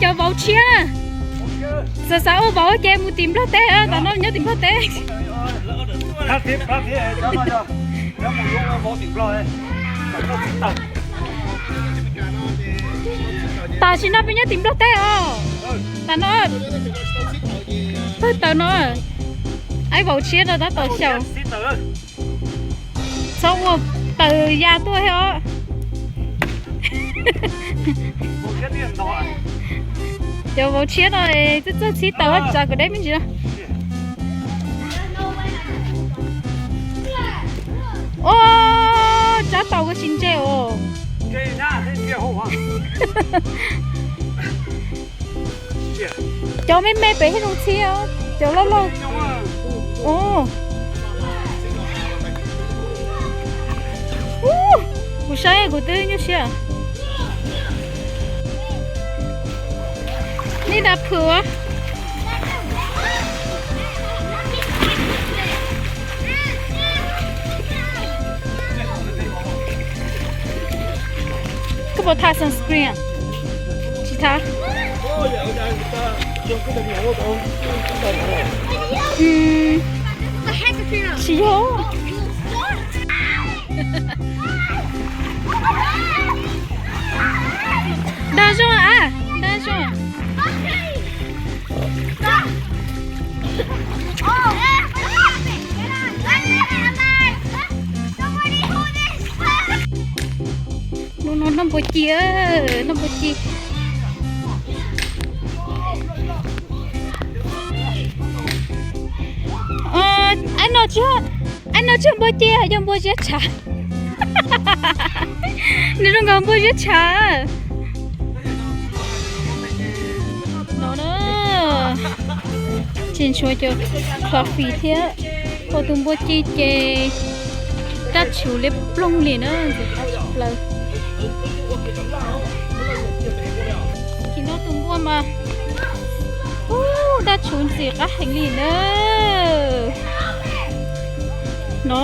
Cov vauv tshiab na. Xav xav ua vauv ces mus tim Nplog teb, tam no nyob tim Nplog teb. Tam sim no peb nyob tim Nplog teb os. Tam no pawg taws no, ib vauv tshiab no tab tom xyaum. Txhob ua taws ya tuaj thiab os. Cov vauv tshiab no txawj txawj txhib taws, tsav kom deb me ntsis no. Ua, tsav taus ua tsis ntse os. Cov me me pem thiaj zoo txhib, cov loj loj. Kuv saib kuv twb nyuaj siab. Nej da phwm. Koj puas tha sunscreen? Tsis tha. Tsis yog. Dag zog a, dag zog. Hnub no noj npua ci, noj npua ci. Aib no tsis, aib no tsis yog npua ci, yog npua ziab tshav. Nws zoo nkaus npua ziab tshav. No na, tsis ntshua cov coffee thiab. Ua tus npua ci ces dab tshuv liab ploog li na, ntxim qab tshaj plaws. Tsis no tus npua mas, ub, dab tshuv ntxim qab heev li na. No,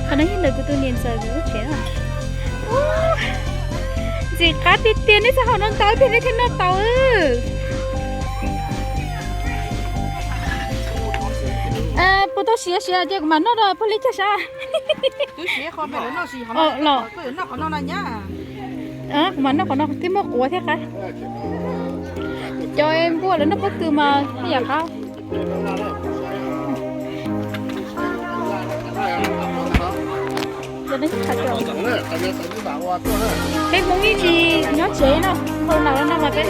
qhov no yog ntawm kuv tus niam ntxawm lub tsev. Ntxim qab tiag tiag, nej txhob hau no ntau tiag nej thiaj noj tau. Puas tau siav siav ces kuv mam noj rau puag li cas sab. Los, kuv mam noj qhov no twb muaj quav thiab qab. Cov npua lawv noj pob kws mas yam qab. Peb Hmoob ib tsis nyob tsev no, hau nam no mas peb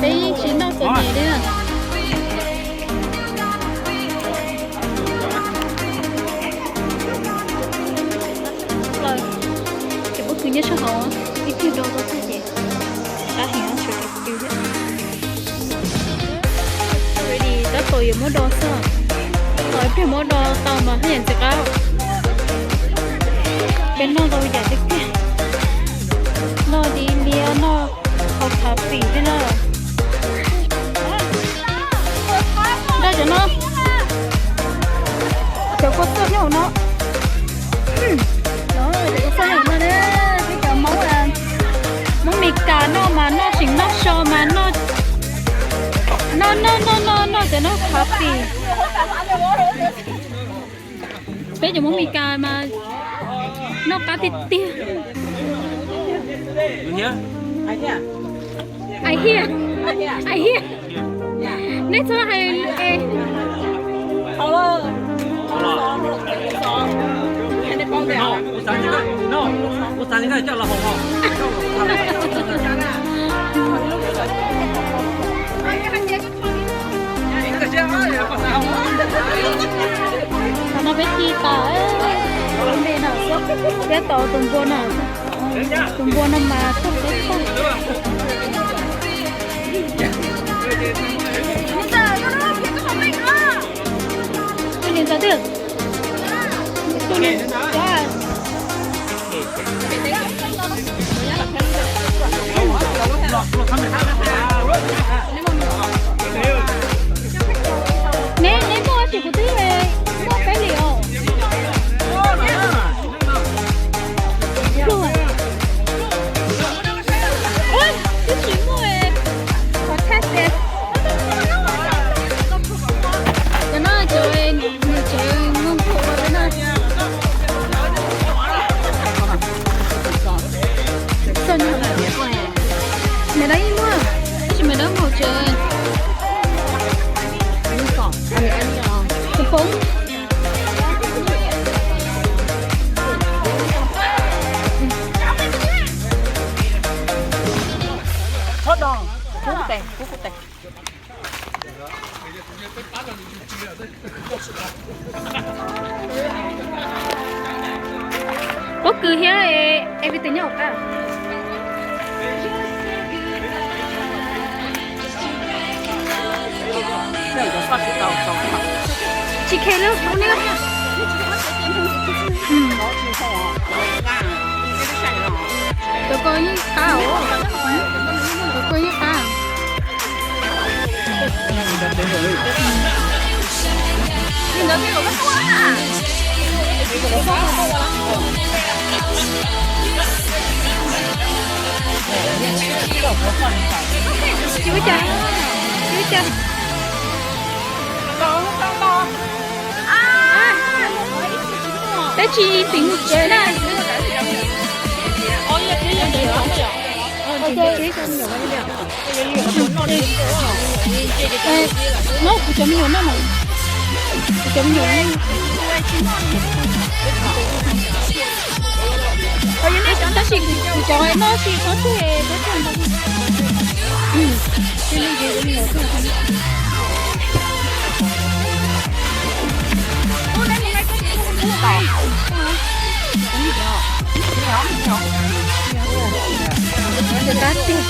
peb yeej tsis noj txom nyem li na. Ces pob kws nyob sab hauv, ib tug do tau tag ces qab heev, tshuav cov kws thiab. Ready, tab tom yuav muab do xwb. Ib pliag muab do tau mas haj yam ntxim qab. Peb noj tau yam tiag tiag. Noj di liab, noj hauv khav fim thiab na. Noj cov no, cov kua txob nyob hauv no. Cov kua txob nyob hauv no, peb cov Hmoob, Hmoob Mes Kas noj mas noj tseem noj so mas noj, noj noj noj noj noj cov no khav fim. Peb cov Hmoob Mes Kas mas noj qab tiag tiag. Ai hiaj, ai hiaj, nej txhob hais es. Qhov no peb ci tas, peb tau tus npua no, tus npua no mas txog peb tag. Tus niam ntxawm twg? Tus niam ntxawm. Mày nói một trời. Cái bóng. Thoát đòn. Cú cụt tay, cú cụt tay. Pob kws thiab, es vis tis nyob hauv qab. Tsis khe lub rau nej. Cov ko yeej qab os. Cov ko yeej qab. Ua cas, ua cas. Tab sis tseem tsev na. No kuv cov me nyuam noj no, kuv cov me nyuam noj. Tab sis kuv cov noj tsis txhob tseg, txhob tseg ntau. Ntxim qab tiag.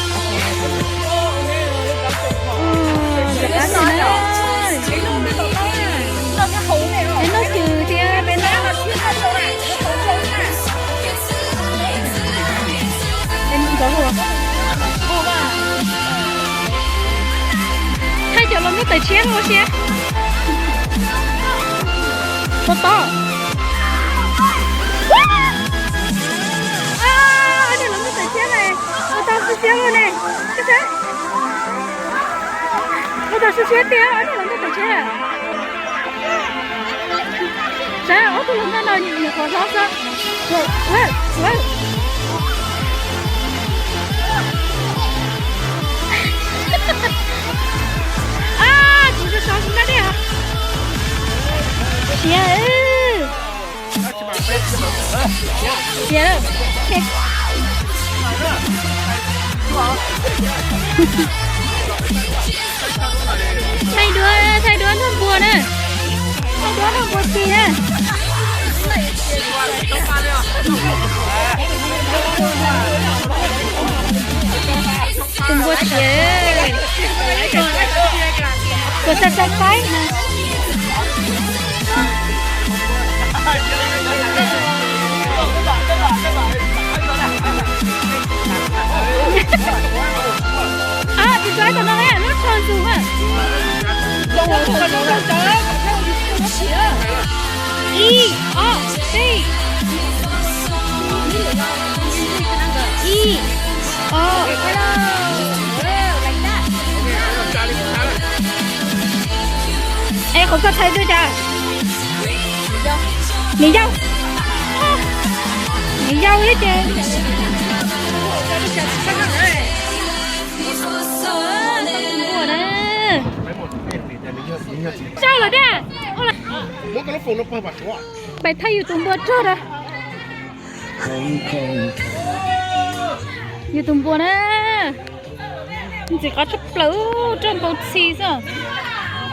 Ntxim qab tiag na. Peb noj cws thiab peb noj. Thaij cov los noj tawm tshiab ua siab. Tos tos. Ob niag los noj tawm tshiab ne. Tos tos xwb siab ua ne. Tos tos xwb siab tiag, ob niag los noj tawm tshiab. Saib ob tug hluas nkauj no nyuam qhuav hlob xwb. Kuv sov sov tsis nqa dej os. Siav. Siav. Thaij duab, thaij duab nrog npua na. Thaij duab nrog npua txiv na. Tus npua txiv. Kuv xav xav qaib na. Ab, tus tsov tom no lub tsho ntxug na. Ib, ob, peb. Ib, ob. Es qhov koj thaij twg cas? Niam yau. Niam yau ib ces. Txawj lawm dej. Pais thaij yus tus npua rog na. Yus tus npua na. Ntxim qab tshaj plaws, roj npau txhi xwb.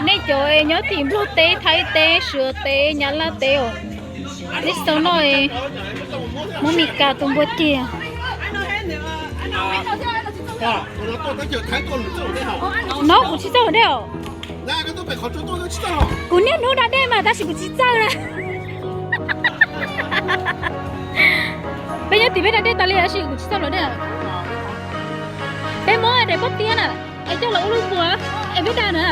Nej cov nyob tim Nplog teb, Thaib teb, Suav teb, Nyab Laj teb os, nej xav noj Hmoob Mes Kas tus npua ceg. No kuv tsis txawj haus dej os. Kuv niaj hnub da dej mas tab sis kuv tsis txawj na. Peb nyob tim peb da dej tas li tab sis kuv tsis txawj haus dej. Peb muab daim pob tiab na, es coj los ua lub npua, es peb da na.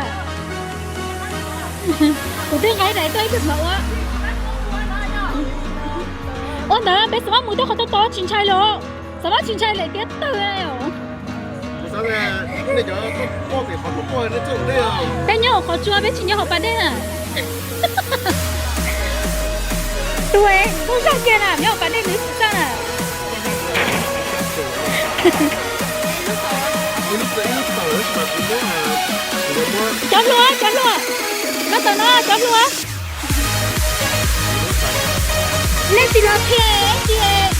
Kuv twb nqa daim tuaj ib tug hnov ua. Ua ntawd peb xav maj mus tuaj qhov toj tod tsis ntshai los, xav maj tsis ntshai lawm tiab tawg. Peb nyob hauv qhov tsua, peb tsis nyob hauv pas dej na. Tus es tub zaj kiag na, nyob hauv pas dej nws tsis txawj na. Cov hluas, cov hluas, koj tau no cov hluas. Nej tsis los thiab ces.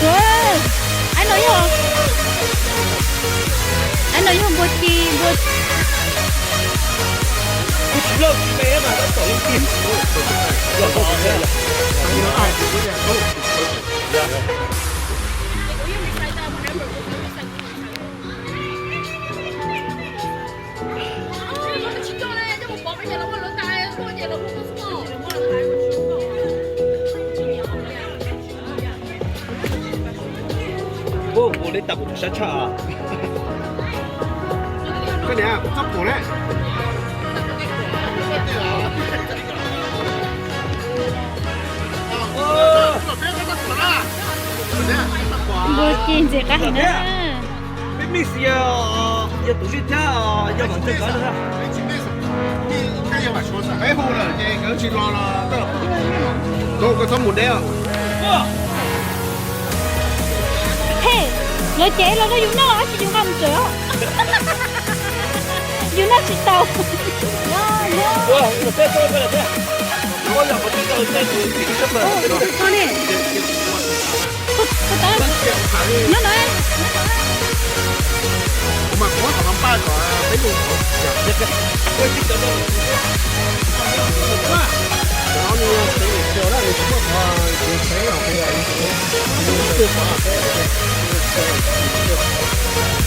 Ua, ai no yog, ai no yog npua ci, npua. Ua li tas kuv tus sab tshaj. Koj niam, kuv txoj pum ne. Npua ci ntxim qab heev na. Peb mix yog, yog tus zij thiab yog Vam Tswv nkawd na. Koj tsis los los, koj txhob mus deb os. He, lawv cev los rau yus noj, tsis yus nqa mus tsev os. Yus noj tsis tau. Nyob no.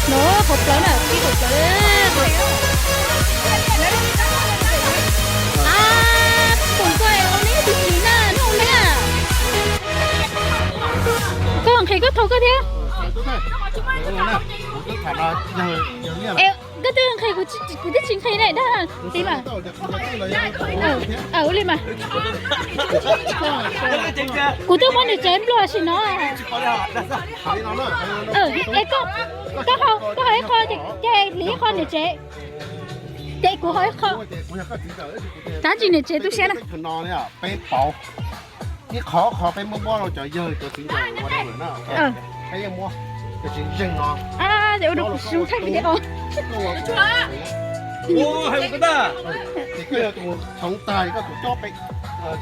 No, hauv plawv na, pib hauv plawv. A, pom koj ua neb tus txiv na, neb ua neb. Koj nqhis koj thau koj thiab. Es koj twb nqhis, kuv twb tsis nqhis ne, dag tiv mas. Ua li mas. Kuv twb muab nws tsev nplua si no. Es koj, koj haus ib qho ces hliv ib qho nws tsev. Ces kuv haus ib qho. Tab sis nws tsev tu siab na. Ib qho qho peb muab muab rau cov yawg cov txiv ntxawm ua dab lawm na. Peb yeej muab cov tsis ntseeg no. Ces ua rau kuv zoo thaij video. Ces koj yog tus txhoov tag koj tus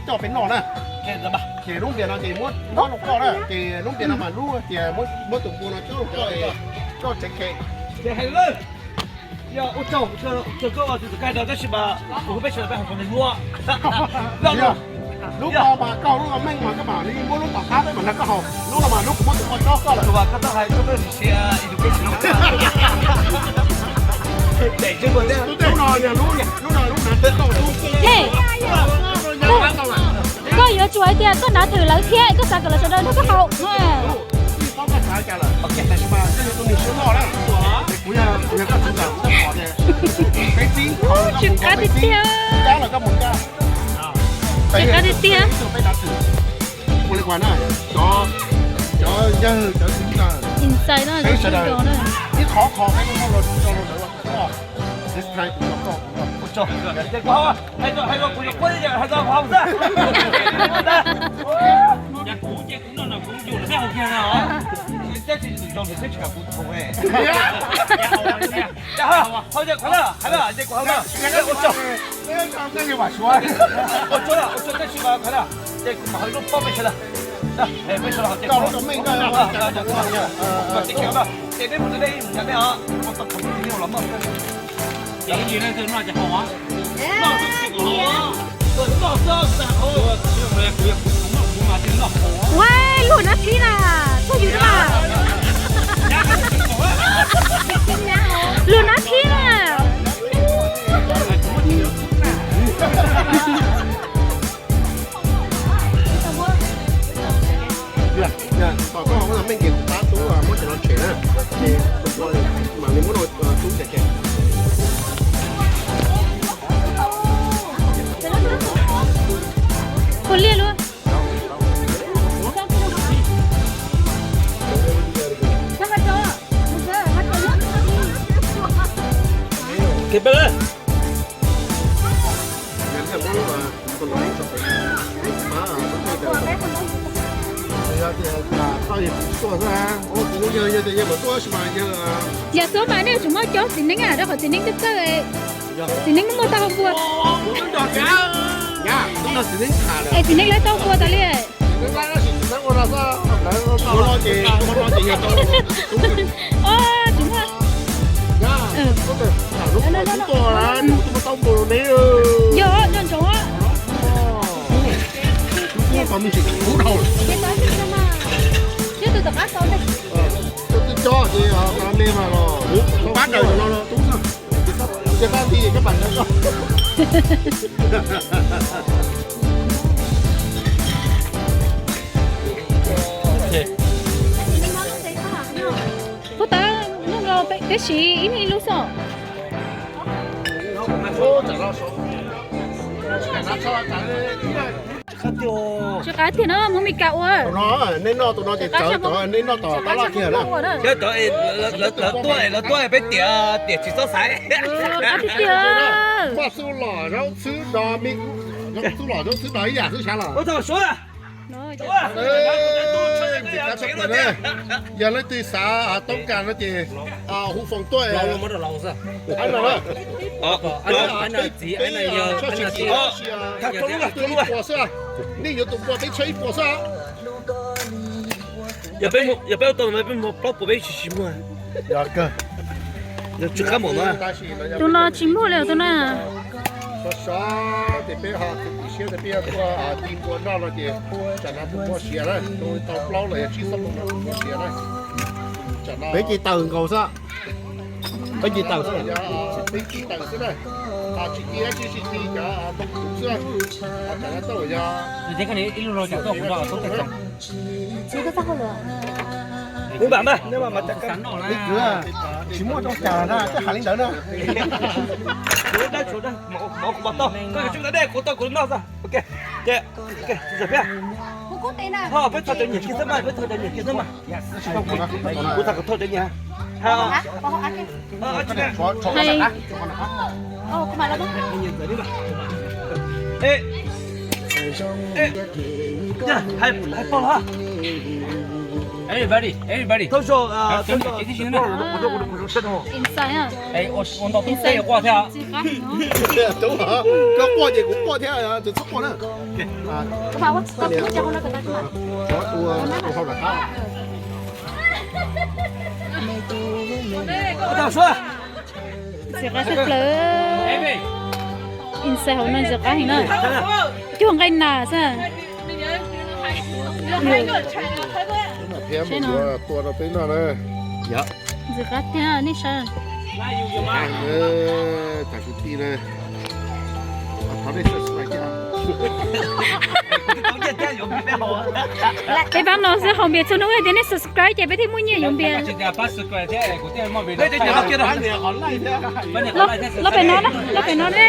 coj peb noj na. Ces lub npias no ces muab muab rau koj na, ces lub npias no mas lub tias muab tus npua no coj rau koj, coj tsev ke. Yog ua tsaug, ua tsaug koj tus kais tab sis mas kuv hu peb sawv daws peb hais kom nws nyuaj. Lub ko mas koj lub meej mas koj mam li muab lub tom qab peb mam nrog koj haus, lub no mas lub kuv muab tus koj cob koj lawm. Koj tau hais koj peb siav education. Lub no yog lub, lub no lub nav teb tau lub. Koj yuav tsum hais tias koj nav thwm lawv thiab koj xav kom lawv sawv daws nrog koj haus. Tsis qab tiag tiag. Tsis qab tiag tiag. Ua li cas na, cov, cov yawg cov txiv ntxawm, peb sawv daws ib qho qho peb muab rau rau lawv. Ua tsaug, ces kuv hais, hais rau kuv yuav quab hais rau kuv haus xwb. Kuv ces kuv noj no kuv yuav lawv peb haus kiag na os. Tab sis tus zoo nws twb tsis kam kuv thum. Haus ces qhov na, hais na ces kuv haus na. Ua tsaug. Ua tsaug, ua tsaug tab sis mas qhov na, ces kuv mam haus lub pob peb sawv daws. Peb sawv daws haus ces, ces peb mus txog dej mus nrhiav dej os, ua tau thov tus nej los noj. Ua, luag nab thib na, txog yus na. Luag nab thib na. Tom koj hauv meej ces kuv pab tub muab cov no tshem na, ces mam li muab tub tshem tshem. Yog xub mas nej yuav tsum muab cov txiv neeb rau qhov txiv neeb txawj txawj, txiv neeb muaj tau hau npua. Es txiv neeb lawv tau npua tas li. Yog, yog ntsoov. Twb cov ces me mas los pab daws no tub xwb. Ces pab ti ces koj pam ntawd koj. Puag ta, nug los peb siv ib me lub xwb. Tsis qab tiag na, muab Mes Kas ua. Nej noj tus no ces tsawv cov nej noj tom tab laj kiag na. Lawv tuaj, lawv tuaj peb tiam, tiam tsis txhob xaiv. Maj xub los zaub txhwb do, zaub txhub los zaub txhwb do ib yam xwb xyav los. Yog leej twg xav toob kas no ces hu foos tuaj. Ib puas xwb, nej yuav tus npua peb txhawb ib puas xwb. Yog peb ua tau peb muag plaub puas peb tsis muag. Tsis qab mom no. Tus no tsis muag li tus no. Sov sov ces peb ho tus tim siab tias peb yuav tuaj ci npua noj no ces tsam no tus npua siav na, tus tau plaub los yog tsib xob no tus npua siav na. Peb ci taws nkaus xwb. Peb ci taws xwb. Peb ci taws xwb na. Tsis ci dab tsi, tsis ci cov ntoo kuv xwb. Tsam no tau yog ib lub no cas tuaj kuv no tub teg. Ub, vam mas, nej vam mas cas. Tsis muaj tau cas na, koj hais li ntawd na. Kuv tau, kuv tau kuv noj xwb. Ok, ces, ok, tsis peb. Ho peb thov cov nyiam kiag xwb mas, peb thov cov nyiam kiag xwb mas. Kuv thov, kuv thov cov nyiam. Hais, hais pog los. Everybody, everybody. Thauj zaug, thauj zaug. Inside, ua ntau tub teg quaj thiab. Koj quaj ces kuv quaj thiab, tsis txhob quaj na. Ntxim qab tshaj plaws. Inside hauv no ntxim qab heev na. Cuag nqaij nas xwb. Tua rau peb noj na. Ntxim qab tiag nej saib. Tam kwv tij na. Peb pab no xwb, haus npias txhua hnub tias nej subscribe ces peb thiaj muaj nyiaj yuav npias. Los pem no, los pem no ne.